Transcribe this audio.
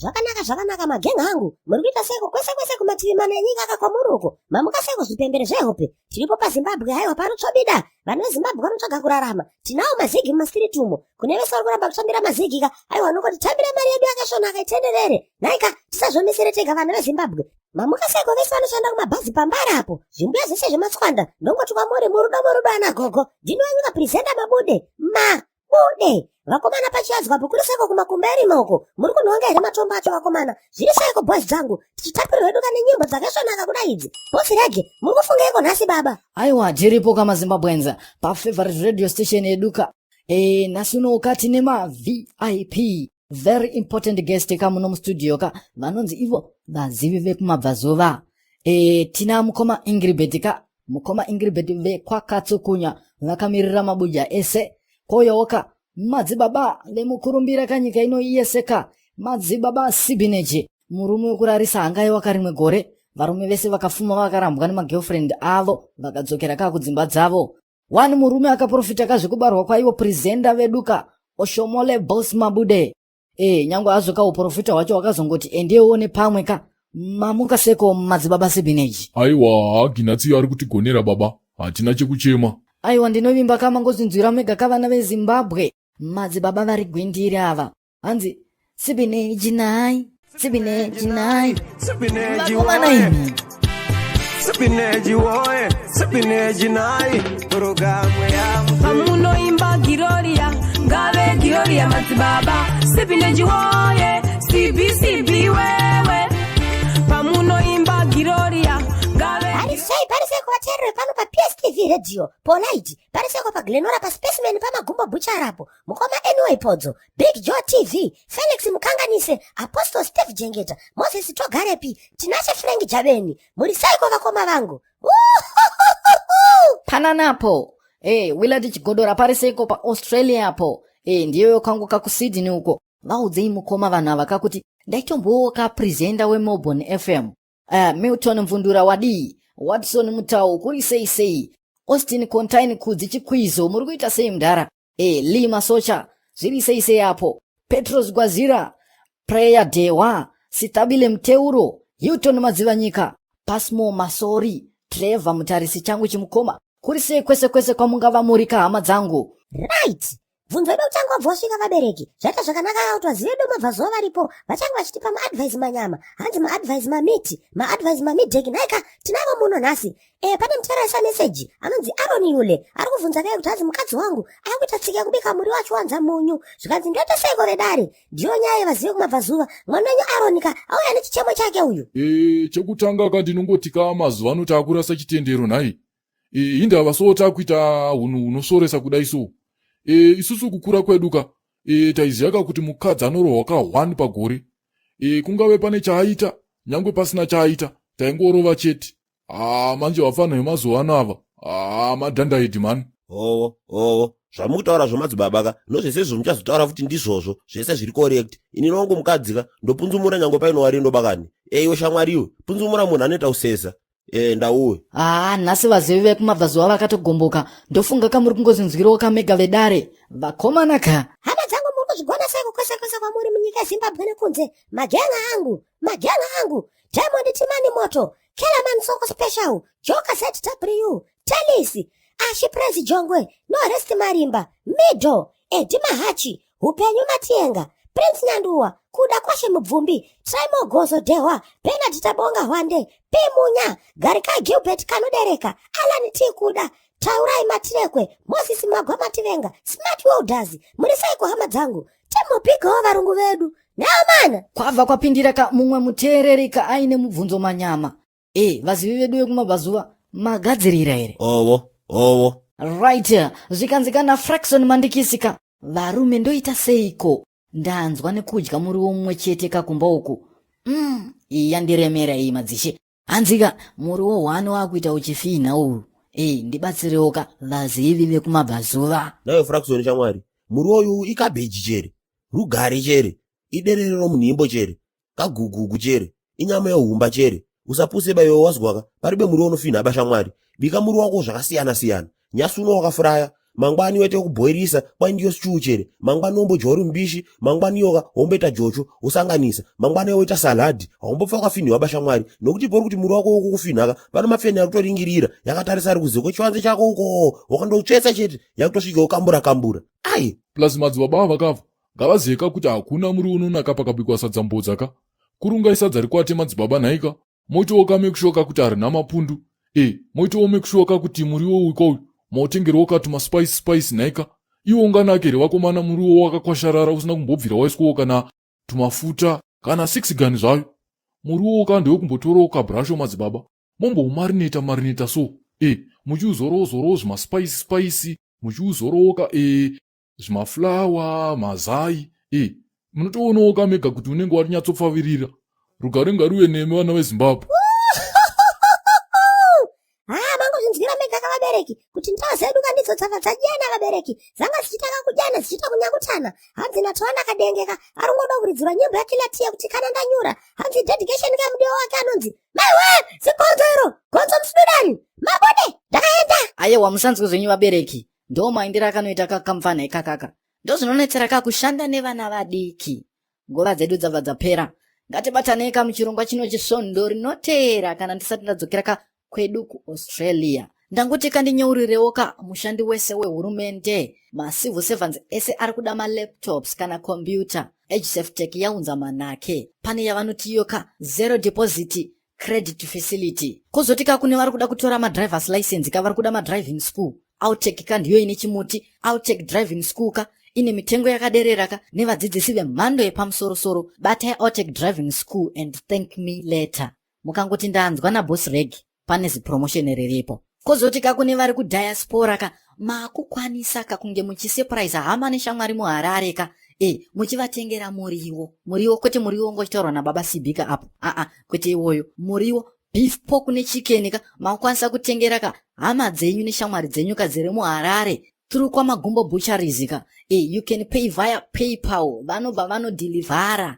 Zvakanaka zvakanaka magenga angu. Muri kuita seiko kwese kwese kumativi mana enyika aka kwamuri uko. Mamuka seiko zvipembere zvehope. Tiripo paZimbabwe haiwa panotsvabida. Vanhu veZimbabwe vanotsvaga kurarama. Tinawo mazigi mumastiriti umo. Kune vese vari kuramba kutambira mazigi ka. Haiwa nokoti tambira mari yedu yakasvonaka itenderere. Nhaika tisazvomisere tega vanhu veZimbabwe. Mamuka seiko vese vanoshanda kumabhazi pambara apo. Zvimbuya zvese zvematswanda. Ndongoti kwamuri murudo murudo ana gogo. Ndini wenyu ka presenter Mabude. Ma bude vakomana pachiadzwa apo kuri seiko kumakumba erima uko muri kunhonga here matombo acho vakomana zviri seiko boys dzangu tichitapirirwa hedu kane nyimbo dzakaisvonaka kudai idzi bosi rege muri kufungeiko nhasi baba Aiwa tiripo kamazimbabwenza pafavorite radio station yedu ka e, nhasi uno ukati nema VIP very important guest ka muno mustudio ka vanonzi ivo vazivi vekumabvazuva e, tina mukoma Ingrid ka mukoma Ingrid vekwakatsukunya vakamirira mabuja ese koyowo ka madzibaba vemukurumbira kanyika ino yese ka madzibaba Sibineji murume wekurarisa hangaiwa karimwe gore varume vese vakafuma vakarambwa nemagirlfriend avo vakadzokera ka kudzimba dzavo wani murume akaprofita kazvekubarwa kwaivo presenter vedu ka oshomole boss mabude e nyange hazvo ka uprofita hwacho hwakazongoti endewo nepamwe ka mamuka seko madzibaba Sibineji. Aiwa Ginatsiyo ari kutigonera baba, hatina chekuchema. Aiwa ndinovimba ka mangozvinzwira mega ka vana veZimbabwe madzibaba vari gwindiri ava hanzi Sibineji nai Sibineji nai Sibineji vakomana woye, imi Sibineji woye, Sibineji nai, programu ya Pamunoimba Giroria, ngave Giroria madzibaba, Sibineji woye, CBCB wewe. Pamunoimba Giroria, ngave Pari sei pari sei kuvateereri pano paPSTV radio polite pari seiko paglenora paspecimen pamagumbo bucharapo mukoma anyway podzo big joe tv felix mukanganise apostle steve jengeta moses togarepi tinashe frank javeni muri seiko vakoma vangu Uhuhuhuhu! Pananapo hey, Willard Chigodora pari seiko paAustralia apo hey, ndiyoyo kangu kakuSydney uko vaudzei mukoma vanhu ava kakuti ndaitombowo kapresenter weMelbourne FM Milton Mvundura wadii Watson Mutau kuri sei sei Austin Containe Kudzi Chikwizo muri kuita sei mudhara Lee Masocha zviri sei sei apo Petros Gwazira Prayer Dewa Sitabile Mteuro Hilton Madzivanyika Pasmo Masori Trevor Mutarisi changu chimukoma kuri sei kwese kwese kwamungava muri ka hama dzangu. Right bvunzo yedu kutanga wabva wasvika vabereki zvaita zvakanaka kuti vazive vedu mabvazuva varipo vachange vachitipa maadvice manyama hanzi maadvice mamiti maadvice mamidheki nhaika tinavo muno nhasi e, pane muteeresa meseji anonzi aron yule ari kubvunza kai kuti hanzi mukadzi wangu akuita tsika yekubika muriwo achiwanza munyu zvikanzi ndoita seiko vedare ndiyo nyaya yevazive kumabvazuva mwana wenyu aroni ka auya nechichemo chake uyu E, chekutanga ka ndinongoti ka mazuva ano taakurasa chitendero nhai e, hindava so takuita hunhu hunosvoresa kudai so e, isusu kukura kwedu ka e, taiziva ka kuti mukadzi anorohwa ka 1 pagore e, kungave pane chaaita nyangwe pasina chaaita taingorova chete. Haa manje vafana vemazuva ano ava haa madhandaidi mani. Howo howo zvamukutaura zvomadzibaba ka nozvese izvo muchazotaura futi ndizvozvo zvese zviri correct ini wangu mukadzi ka ndopunzumura nyange paine warindo bakani eiwe shamwari iwe punzumura munhu anoita usesa e ndauwe Haa nhasi vazivi vekumabvazuva vakatogomboka ndofunga kamuri kungozinzwirawo kamega vedare vakomana ka. Hama dzangu muri kuzvigona seiko kwese kwese kwamuri munyika yeZimbabwe nekunze magenga angu magenga angu Diamond Timani Moto Kelaman Soko Special Joker ZW Telisi Ashi Praise Jongwe No Rest Marimba Mido Edi Mahachi Hupenyu Matienga Prince Nyanduwa Kuda Kwashe Mubvumbi Trimo Gozo Dehwa Bernard Tabonga Hwande P Munya Garikai Gilbert Kanodereka Alan T Kuda Taurai Matirekwe Moses Magwa Mativenga Smart Welders muri seiko hama dzangu Timbopigawo varungu vedu Naomana Kwabva kwapindira ka mumwe muteereri ka aine mubvunzo manyama. E, vazivi vedu vekumabvazuva magadzirira here? Owo owo Right, zvikanzi kana Frackson Mandikisi ka varume ndoita seiko? Ndanzwa nekudya muriwo mumwe chete kakumba uku. Iyi yandiremera iyi madzishe. Hanzika muriwo hwani wakuita uchifinha uyu. E, ndibatsirewo ka vazivi vekumabvazuva. Nayo Frackson shamwari muriwo uyu ikabheji chere rugare chere iderere romunhimbo chere kagugugu chere inyama yehumba chere usapuse baiwe wazwaka paribe muriwo unofinha ba shamwari bika muriwo wako zvakasiyana siyana nyasi uno wakafuraya Mangwani woita yekubhoirisa, kwai ndiyo stew chere. Mangwani wombodya uri mbishi, mangwani yoka womboita jocho wosanganisa. Mangwani woita salad. Haumbofa wakafinhiwa bashamwari nokuti pori kuti muri wako wokukufinhaka pano mafeni ari kutoringirira yakatarisa ari kuze kwechivanze chako uko wakandotsvetsa chete yakutosvika wokambura kambura. Ai! Plus madzibaba ava kava ngavazive ka kuti hakuna muriwo unonaka pakabikwa sadza mbodza ka. Kurungai sadza rikwate madzibaba nhaika. Moitawo ka make sure ka kuti harina mapundu. E, moitawo make sure ka kuti muriwo uyu kauyu mautengerewo ka tuma spice spice nhaika. Iwo unganake here vakomana muriwo wakakwasharara usina kumbobvira waiswawo kana tumafuta kana 6 gun zvayo. Muriwo ka ndewekumbotorawo kabrasho madzibaba. Momboumarineta marineta so. E, muchiuzorowo zorowo zvima spice spice, muchiuzorowo ka e zvimafulawa, mazai. E, munotoonawo ka mega kuti unenge watinyatsopfavirira. Rugare ngaruve nemi vana veZimbabwe. Haa, mangozvinzwira mega ka vabereki kuti ndaa dzedu ka ndidzo dzabva dzadyana vabereki. Dzanga dzichiita kakudyana dzichiita kunyakutana. Hanzi naToana Kadenge ka ari kungoda kuridzirwa nyimbo yaKiller T yekuti kana ndanyura. Hanzi dedication ka mudiwa wake anonzi maiwe zigonzo iro gonzo musududani mabode ndakaenda. Ayewa musanzwe zvenyu vabereki, ndo maindiro akanoita kakamfana ikakaka. Ndozvinonetsera ka kushanda nevana vadiki. Nguva dzedu dzabva dzapera. Ngatibatanei ka muchirongwa chino chisvondo rinoteera kana ndisati ndadzokera ka kwedu kuAustralia. Ndangoti kandinyeurirewo ka mushandi wese wehurumende, macivil servants ese ari kuda malaptops kana computer. HSFTech yaunza manake. Pane yavanoti iyo ka zero deposit credit facility. Kozoti ka kune vari kuda kutora madrivers license ka vari kuda madriving school. Outech ka ndiyo ine chimuti. Outech driving school ka ine mitengo yakaderera ka nevadzidzisi vemhando yepamusorosoro. Batai Outech driving school and thank me later. Mukangoti ndanzwa naboss Reg pane zipromotion riripo. Kozoti ka kune vari kudiaspora ka makukwanisa ka kunge muchisurprise hama neshamwari muHarare ka e muchivatengera muriwo. Muriwo kwete muriwo ngochitaurwa nababa Sibika apo. Aa, kwete iwoyo. Muriwo beef pork nechicken ka makukwanisa kutengera ka hama dzenyu neshamwari dzenyu ka dziri muHarare through kwaMagumbo Butcheries ka. E, you can pay via PayPal, vanobva vanodhilivhara.